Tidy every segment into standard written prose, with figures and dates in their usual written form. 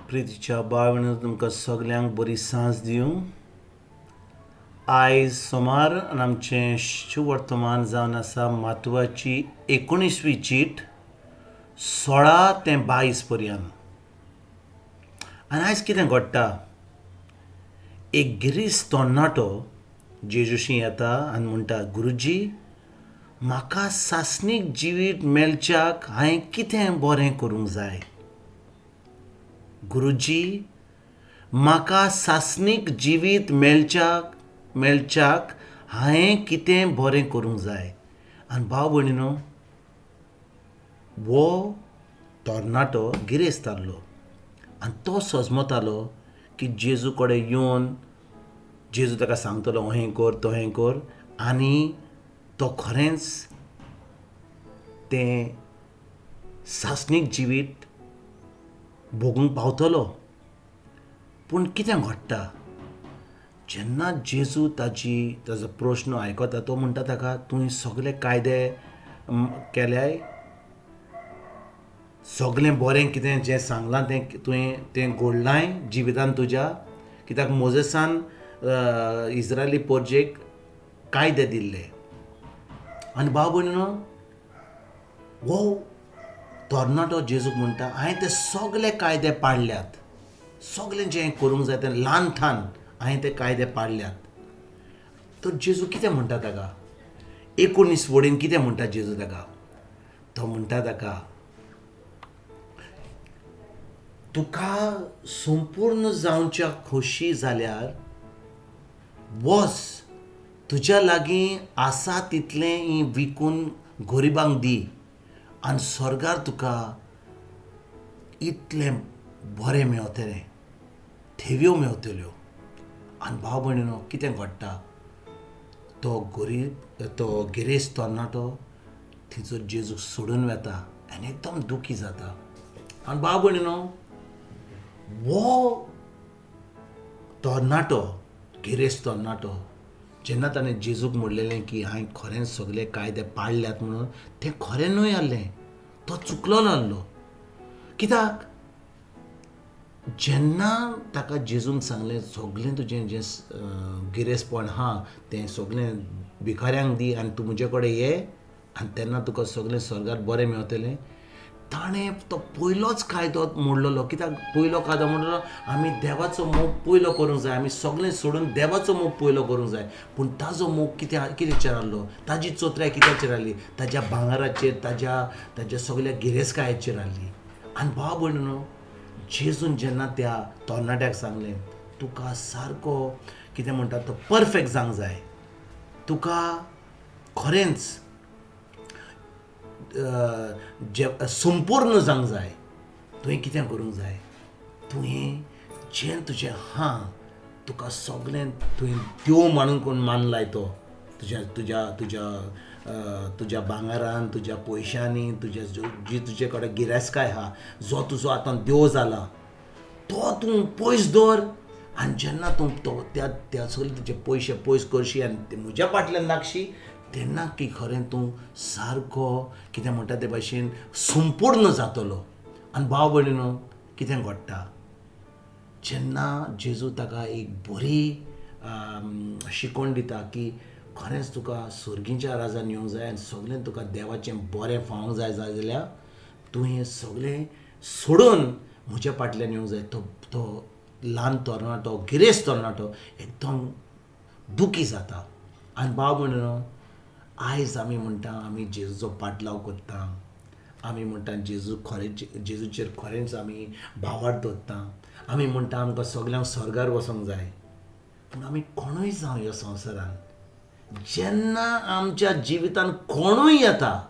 प्रितीच्या भाव तुमकां सगल्यांक बरी सांज दिवं. आयज सोमार आनी आमचें शुवर्तमान जावन आसा मातवाची 19वी चीट 16 ते 22 पर्यंत. आनी आयज कितें घडटा, एक गिरेस्त तरणाटो जेजूशी येता आनी म्हणटा, गुरुजी म्हाका सासणीक जिवीत मेळच्याक हांवें कितें बरें करूंक जाय? गुरुजी म्हाका सासणीक जिवीत मेळच्याक हांवें कितें बरें करूंक जाय? आनी भाव भयणीनो, हो तरणाटो गिरेस्त आसलो आनी तो सजमतालो की जेजू कडेन येवन जेजू ताका सांगतलो अहें कर तहें कर, आनी तो खरेंच तें सासणीक जिवीत भोगूंक पावतलो. पूण कितें घडटा, जेन्ना जेजू ताजो प्रश्न आयकता तो म्हणटा ताका, तुवें सगळे कायदे केल्याय, सगळें बरें कितें जें सांगलां तें तुवें तें घडलांय जिवितान तुज्या. कित्याक मोजेसान इस्रायली पोरजेक कायदे दिल्ले. आनी भाव भयणीनो, हो तरणाटो जेजूक म्हणटा, हांवें ते सगळे कायदे पाळल्यात, सगळें जें करूंक जाय तें ल्हान ठान हांवें ते कायदे पाळल्यात. तर जेजू कितें म्हणटा ताका, 19 वडीन कितें म्हणटा जेजू ताका? तो म्हणटा ताका, तुका संपूर्ण जावच्या खोशी जाल्यार वच, तुज्या लागीं आसा तितलें विकून गरिबांक दी आनी स्वर्गार तुका इतलें बरें मेवतलें, ठेव्यो मेवतल्यो. आनी भाव भयणीनो, कितें घडटा, तो गरीब तो गिरेस्त तरणाटो थंयसर जेजूक सोडून वता आनी एकदम दुखी जाता. आनी भाव भयणीनो, हो तरणाटो गिरेस्त तरणाटो जेन्ना ताणें जेजूक म्हणलेलें की हांवें खरेंच सगळे कायदे पाळल्यात म्हणून, तें खरें न्हय आसलें, तो चुकलोलो आसलो. कित्याक जेन्ना ताका जेजून सांगलें सगळें तुजें जें गिरेस्तपण आहा तें सगळें भिकाऱ्यांक दी आनी तूं म्हजे कडेन ये आनी तेन्ना तुका सगळें स्वर्गार बरें मेवतलें, ताणें तो पयलोच कायदो मोडलेलो. कित्याक पयलो कायदो मोडलेलो, आमी देवाचो मोग पयलो करूंक जाय, आमी सगळें सोडून देवाचो मोग पयलो करूंक जाय. पूण ताजो मोग कित्याचेर आसलो, ताजी चोत्राय कित्याचेर आसली, ताज्या भांगराचेर, ताज्या सगळ्या गिरेस्तकायेचेर आसली. आनी भाव भयणीनो, जेजून जेन्ना त्या तरणाट्याक सांगलें, तुका सारको कितें म्हणटा तो परफेक्ट जावंक जाय, तुका खरेंच संपूर्ण जावंक जाय, तुवें कितें करूंक जाय, तुवें जें तुजें आहा तुका सगळें तुवें देव म्हणून कोण मानलाय तो तुज्या तुज्या तुज्या तुज्या भांगरान, तुज्या पयशांनी, तुज्या जी तुजे कडेन गिरेस्तकाय आहा, जो तुजो आतां देव जाला तो तूं पयस दवर. आनी जेन्ना तूं तो त्या त्या सगळे तुजे पयशे पयस करशी आनी ते म्हज्या फाटल्यान लागशी, तेन्ना की खरें तूं सारको कितें म्हणटा ते भाशेन संपूर्ण जातलो. आनी भाव भयणीनो, कितें घडटा, जेन्ना जेजू ताका एक बरी शिकवण दिता की खरेंच तुका सर्गीच्या राजान येवंक जाय आनी सगळें तुका देवाचें बरें फावंक जाय जाल्यार तुवें सगळें सोडून म्हज्या फाटल्यान येवंक जाय. तो ल्हान तरणाटो, गिरेस्त तरणाटो एकदम दुखी जाता. आनी भाव भयणीनो, आयज आमी म्हणटा आमी जेजूचो पाटलाव करता, आमी म्हणटा जेजू खरें, जेजूचेर खरेंच आमी भावार्थ दवरता, आमी म्हणटा आमकां सगल्यांक स्वर्गार वचोंक जाय. पूण आमी कोणूय जावं ह्या संवसारान, जेन्ना आमच्या जिवितान कोणूय येता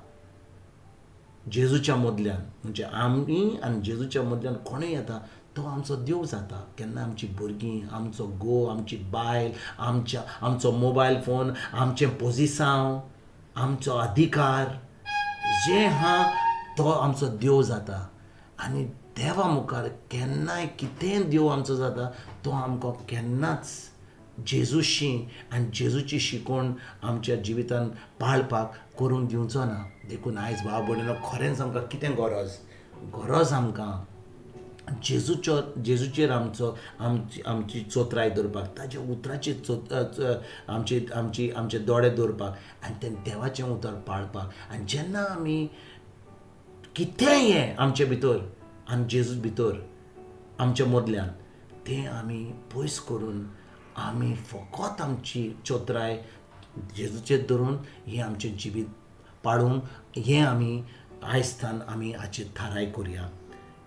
जेजूच्या मदल्यान, म्हणजे आमी आनी जेजूच्या मदल्यान कोणूय येता, तो आमचो देव जाता. केन्ना आमची भुरगीं, आमचो घोव, आमची बायल, आमचो मोबायल फोन, आमचें पोजिसांव, आमचो अधिकार जें आहा तो आमचो देव जाता. आनी देवा मुखार केन्नाय कितेंय देव आमचो जाता, तो आमकां केन्नाच जेजूशी आनी जेजूची शिकवण आमच्या जिवितान पाळपाक करूंक दिवचो ना. देखून आयज भाव भयणीनो, खरेंच आमकां कितें गरज, गरज आमकां जेजूचो जेजूचेर आमचो आमची आमची चोत्राय दवरपाक, ताच्या उतराचेर आमची आमची आमचे दोळे दवरपाक आनी ते देवाचें उतर पाळपाक. आनी जेन्ना आमी कितेंय हें आमचे भितर आनी जेजू भितर आमच्या मदल्यान तें आमी पयस करून आमी फकत आमची चोत्राय जेजूचेर धरून हें आमचें जिवीत पाळूंक हें आमी आयज आमी हाचेर थाराय करुया.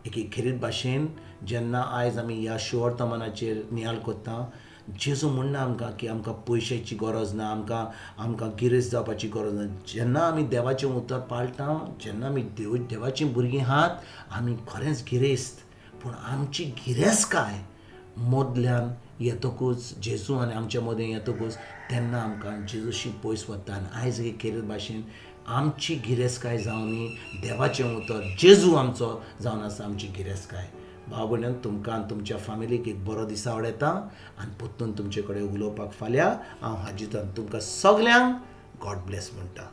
एक खेरीत भाशेन जेन्ना आयज आमी ह्या शुवर्तमानाचेर नियाळ करता, जेजू म्हणना आमकां की आमकां पयशांची गरज ना, आमकां आमकां गिरेस्त जावपाची गरज ना. जेन्ना आमी देवाचें उतर पाळटा, जेन्ना आमी देवाचीं भुरगीं आहात, आमी खरेंच गिरेस्त. पूण आमची गिरेस्तकाय मदल्यान येतकूच, जेजू आनी आमच्या मदें येतकूच तेन्ना आमकां जेजूशी पयस वता. आनी आयज एक खेरीत भाशेन आमची गिरेस्तकाय जावनी देवाचें उतर, जेजू आमचो जावन आसा आमची गिरेस्तकाय. भाव भयणान, तुमकां आनी तुमच्या फामिलीक एक बरो दिसा आवडयता आनी परतून तुमचे कडेन उलोवपाक फाल्यां हांव हाजीर. तुमकां सगल्यांक गॉड ब्लेस म्हणटा.